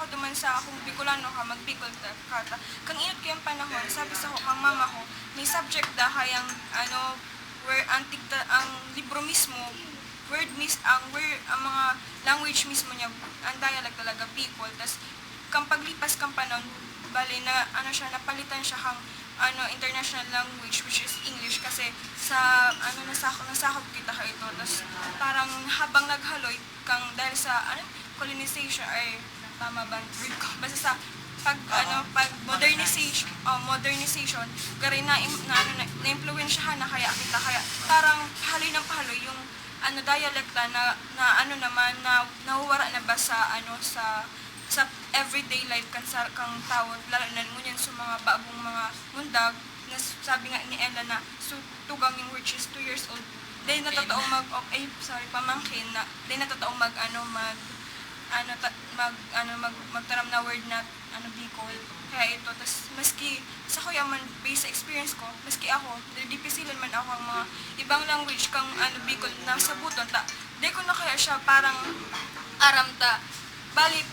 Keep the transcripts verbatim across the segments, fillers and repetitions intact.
Duman sa akong Bicolano ka, mag-Bicol ta, ka ta. Kang inot kayang panahon, sabi sa ko, kang mama ko, may subject da kayang, ano, where ang tigta-, ang libro mismo, word mis-, ang word, ang mga language mismo niya, ang dialect talaga, Bicol. Tas, kang paglipas kang panahon, bale na, ano siya, napalitan siya kang, ano, international language, which is English, kasi sa, ano, nasako-, nasakop kita ka ito. Tas, parang habang naghaloy, kang dahil sa, ano, colonization, ay, tama ba ang word ko? Basta sa pag, ano, pag modernization, oh, modernization, gari na, im-, na, ano, na, na-impluwensyahan na kaya kita, kaya parang pahaloy ng pahaloy yung, ano, dialect na, na, na, ano naman, na nawawara na ba sa, ano, sa, sa everyday life kan sa, kang tawo, lalo na ngunyan sa mga bagong mga mundag, na s-, sabi nga ni Ella na, so, tugang yung which is two years old, dahil natataong mag, oh, ay, sorry, pamangkin na, dahil natataong mag, ano, mag, ano, ta-, mag, ano, mag, magtaram na word na, ano, Bicol. Kaya ito, tas maski sa kuya man, based sa experience ko, maski ako, nadidipisilan man ako ang mga ibang language kang, ano, Bicol na sabuton, ta, di ko na kaya siya parang aram ta. Bali,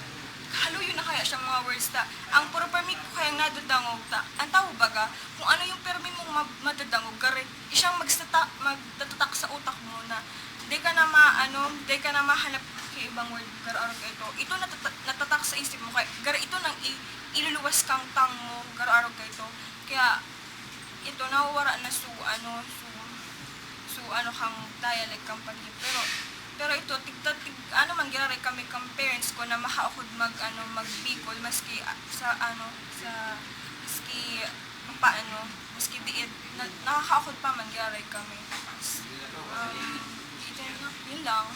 haluyon na kaya siya mga words ta. Ang puro permi ko kayang nadadangog ta. Ang tawo baga, kung ano yung permi mong ma-, madadangog, gari, siyang magstata-, magtatatak sa utak mo na di ka na ma-, ano, di ka na mahanap kay ibang word, garo-, arog ka ito. Ito natata-, natatak sa isip mo, kaya gari ito nang i-, iluluwas kang tang mo, garo-, arog ka ito. Kaya, ito, nawawara na su, ano, su, su, ano, kang dialect, kang panhin. Pero, pero ito, tigta-, tig-, ano man, giraray kami kang parents ko na makaukod mag, ano, mag-Bicol, maski, ah, sa, ano, sa, maski paano, maski diit, na, nakakaukod pa man, giraray kami. Um, ito, yun lang.